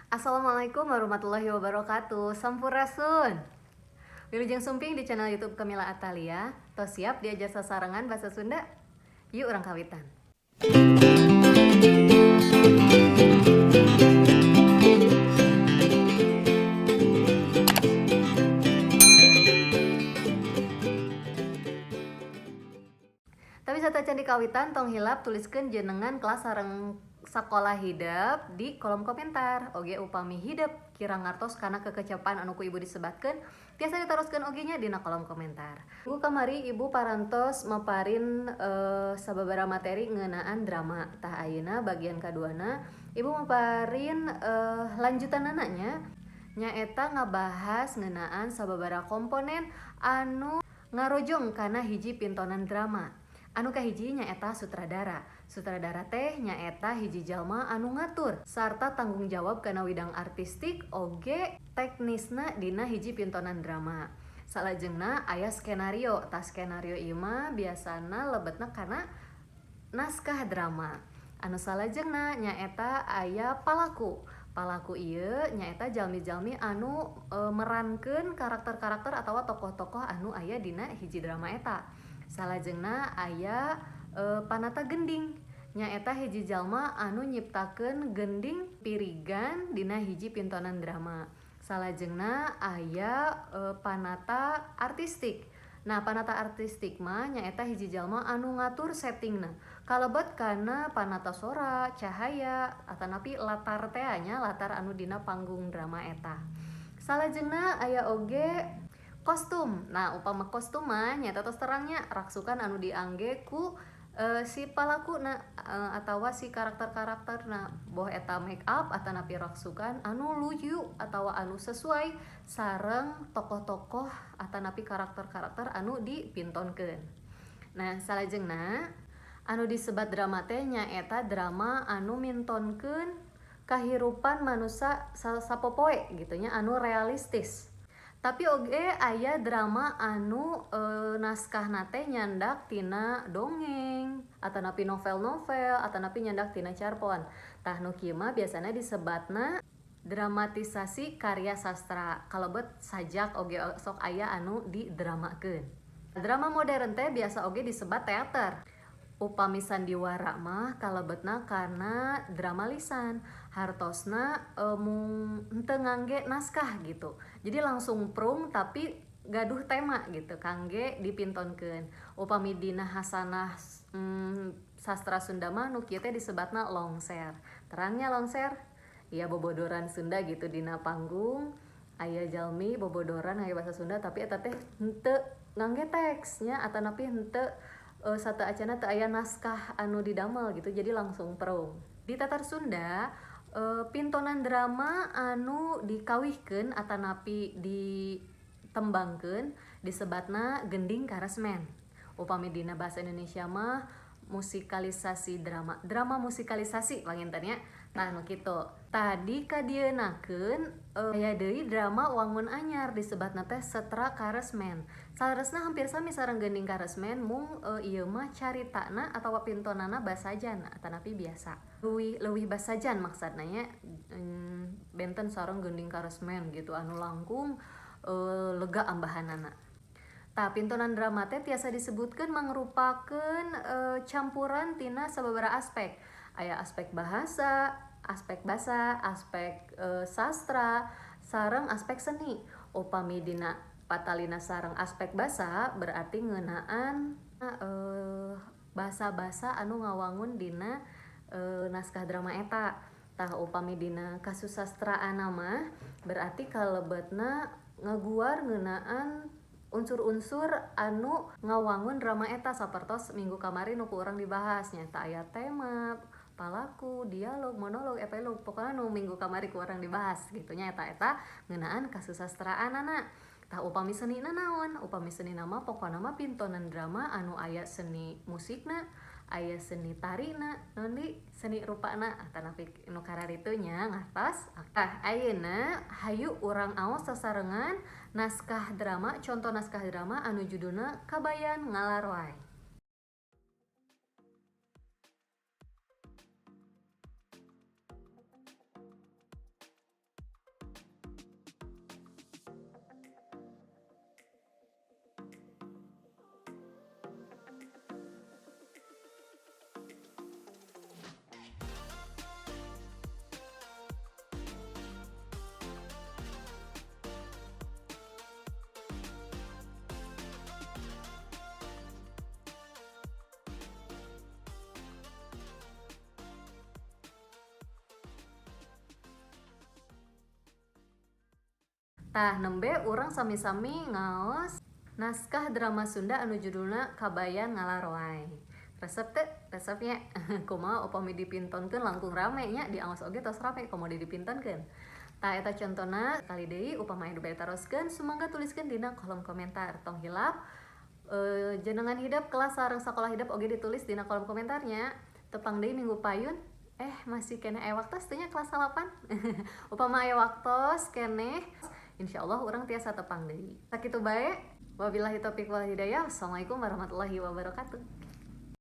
Assalamualaikum warahmatullahi wabarakatuh. Sampurasun. Wilujeng sumping di channel YouTube Kamila Atalia. Tos siap diajar sasarengan bahasa Sunda? Yuk, urang kawitan. Tapi saacan dikawitan, tong hilap tuliskan jenengan, kelas, sareng sekolah hidep di kolom komentar. Oge upami hidep kirang ngartos karena kekecepan anu ku ibu disebatkan, tiasa ditaroskeun oge nya dina kolom komentar. Ibu kamari, ibu parantos maparin sababaraha materi ngeunaan drama. Tah, ayeuna bagian kaduana ibu maparin lanjutan nya, nyaeta ngabahas ngeunaan sababaraha komponen anu ngarojong kana hiji pintonan drama. Anu kahiji nyaeta sutradara. Sutradara teh nyaeta hiji jalma anu ngatur sarta tanggung jawab kana widang artistik oge teknisna dina hiji pintonan drama. Salajengna aya skenario. Tah, skenario ieu mah biasana lebetna kana naskah drama. Anu salajengna nyaeta aya palaku. Palaku ieu nyaeta jalmi-jalmi anu merankeun karakter-karakter atau tokoh-tokoh anu aya dina hiji drama eta. Salajengna aya panata gending, nyaeta hiji jalma anu nyiptakeun gending pirigan dina hiji pintonan drama. Salajengna aya panata artistik. Nah, panata artistik mah nyaeta hiji jalma anu ngatur settingna, kalebet kana panata sora, cahaya, atanapi latar teh nya, latar anu dina panggung drama eta. Salajengna aya oge kostum. Nah, upama kostum mah nyaeta tos terang nya, raksukan anu diangge ku si palaku na atawa si karakter-karakter. Nah, boh eta make up atanapi raksukan anu luyu atau anu sesuai sareng tokoh-tokoh atanapi karakter-karakter anu dipintonkeun. Nah, salajengna anu disebat drama teh nyaeta drama anu mintonkeun kahirupan manusia sapopoe gitu nya, anu realistis. Tapi oge aya drama anu naskahna teh nyandak tina dongeng atanapi novel-novel atanapi nyandak tina carpon. Tah, nu kieu mah biasana disebatna dramatisasi karya sastra, kalebet sajak oge sok aya anu didramakeun. Drama modern teh biasa oge disebat teater. Upami sandiwara mah kalebetna kana drama lisan, hartosna mung henteu ngangge naskah gitu, jadi langsung prung tapi gaduh tema gitu kangge dipintonkeun. Upami dina hasanah sastra Sunda mah nu kieu teh disebatna longser. Terang nya longser? Iya, bobodoran Sunda gitu. Dina panggung aya jalmi bobodoran aya bahasa Sunda, tapi eta teh henteu ngangge teksnya atanapi henteu sateuacanna teu aya naskah anu didamel gitu, jadi langsung prung. Di Tatar Sunda, pintonan drama anu dikawihkeun atanapi ditembangkeun disebatna gending karesmen. Upami dina bahasa Indonesia mah musikalisasi drama, drama musikalisasi panginten nya. Nah, nu kitu tadi kadieunakeun. Aya deui drama wangun anyar disebatna teh setra karesmen. Saleresna hampir sami sareng gending karesmen, mung ieu mah caritana atawa pintonana basajan atanapi biasa leuwih leuwih basajan maksudna nya, benten sareng gending karesmen gitu anu langkung lega ambahanana. Tah, pintonan drama teh tiasa disebutkeun mangrupakeun campuran tina sababaraha aspek. Aya aspek bahasa, aspek basa, aspek sastra, sareng aspek seni. Upami dina patalina sareng aspek basa, berarti ngeunaan bahasa-bahasa anu ngawangun dina naskah drama eta. Tah, upami dina kasusastraanna mah berarti kalebetna ngaguar ngeunaan unsur-unsur anu ngawangun drama eta, sapertos minggu kamari nu ku urang dibahas, nyaeta aya tema, palaku, dialog, monolog, epilog, pokoknya nu minggu kamari ku urang dibahas gitu nya, eta eta ngeunaan kasusastraanana. Tah, upami senina naon? Upami senina mah pokona mah pintonan drama anu aya seni musikna, aya seni tarina, naon deui, seni rupana atanapi nu kararitu nya, ngartos. Tah, ayeuna hayu urang aos sasarengan naskah drama, contoh naskah drama anu judulna Kabayan Ngalaroay. Tah, nembe urang sami-sami ngaos naskah drama Sunda anu judulna Kabayan Ngalaroay. Resep teu? Resep nya. Kumaha upami dipintonkeun langkung rame nya, diantos oge tos rame komo dipintonkeun. Tah, eta contona. Kali deui, upama anu bade taroskeun, sumangga tuliskeun dina kolom komentar. Tong hilap jenengan hidep, kelas sareng sakola hidep oge ditulis dina kolom komentarnya. Tepang deui minggu payun. Masih keneh aya waktos teu nya, kelas 8? Upama aya waktos keneh, insyaallah urang tiasa tepang deui. Sakitu bae, wabillahi taufiq wal hidayah. Wassalamualaikum warahmatullahi wabarakatuh.